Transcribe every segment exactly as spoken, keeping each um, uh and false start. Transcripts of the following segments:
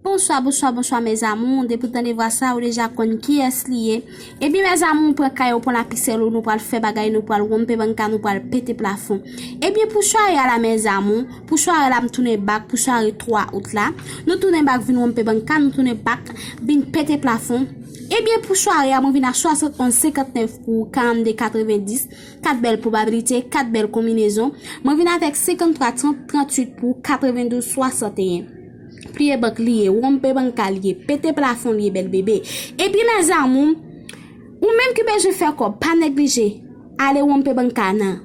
Bonswa, bonswa, bonswa, mes amours. Depi w tande vwa sa, ou deja konn kiyès li ye. Ebyen, mes amours, pran kay ou, pran lapisèl ou, nou pral fè bagay, nou pral wonpe banka, nou pral pete plafon. Ebyen, pou sware a la, mes amours, pou sware a la, m tounen bak, pou sware twa out la, nou tounen bak vin wonpe banka, nou tounen bak vin pete plafon. Ebyen, pou sware a, mwen vin a swasannonz senkantnèf pou karannde katrevenndis, kat bèl pwobabilite, kat bèl konbinezon. Mwen vin avèk senkanntwa trant tranntuit pou katrevendouz swasanteyen. Pliye bank li ye, wonpe banka li ye, pete plafon li ye, bèl bebe. Epi, mes amours, ou menm ki bezwen fè kòb, pa neglije, ale wonpe banka nan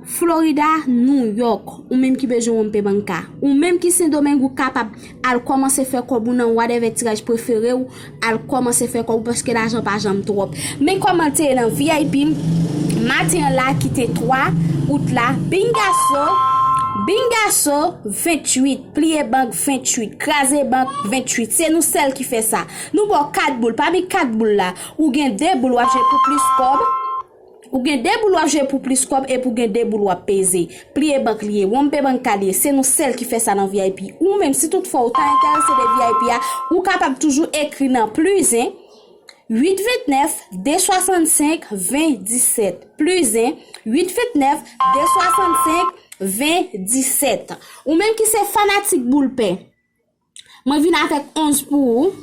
Florida, New York, ou menm ki bezwen wonpe banka. Ou menm ki Sendomeng, ou kapab al kòmanse fè kòb ou nan whatever tiraj prefere w, al kòmanse fè kòb ou paske lajan pa janm twòp. Men kòman l te ye nan V I P maten an la ki te twa out la, bingaso, bingaso, venntuit, pliye bank venntuit, kraze bank venntuit. Se nou sèl ki fè sa. Nou ba w kat boul, pami kat boul la, ou gen de boul w ap jwe pou plis kòb. Ou gen de boul w ap jwe pou plis kòb epi ou gen de boul w ap peze. Pliye bank li ye, wonpe banka li ye, se nou sèl ki fè sa nan V I P. Ou menm, si toutfwa ou ta enterese de V I P a, ou kapab toujou ekri nan plizen uit venntuit de swasannsenk ven disèt. Plizen uit venntuit de swasannsenk ven disèt. Ou menm ki se fanatik boul pè, mwen vin avèk onz pou ou.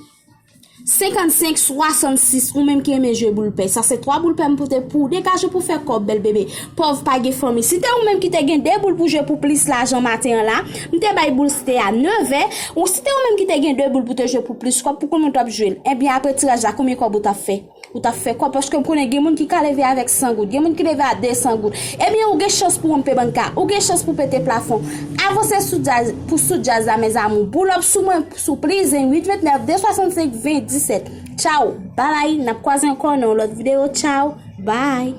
Senkannsenk swasannsis, ou menm ki renmen jwe boul pè. Sa se twa boul pè m pote pou ou. Degaje w pou fè kòb, bèl bebe. Pòv pa gen fanmi. Si te ou menm ki te gen de boul pou jwe pou plis lajan maten an la, m te bay boul site a nevè. Ou si te ou menm ki te gen de boul pou te jwe pou plis kòb, pou konbyen w t ap jwe l? Ebyen, apre tiraj la, konbyen kòb ou t ap fè? Ou t ap fè kòb, paske m konnen gen moun ki ka leve avèk san goud, gen moun ki leve a de san goud. Ebyen, ou gen chans pou wonpe banka, ou gen chans pou pete plafon. Avanse sou djaz, pou sou djaz la, mes amours. Boul up sou mwen sou plizen uit venntuit de swasannsenk ven disèt. Tchaw, babay, n ap kwaze ankò nan yon lòt videyo. Tchaw, bay.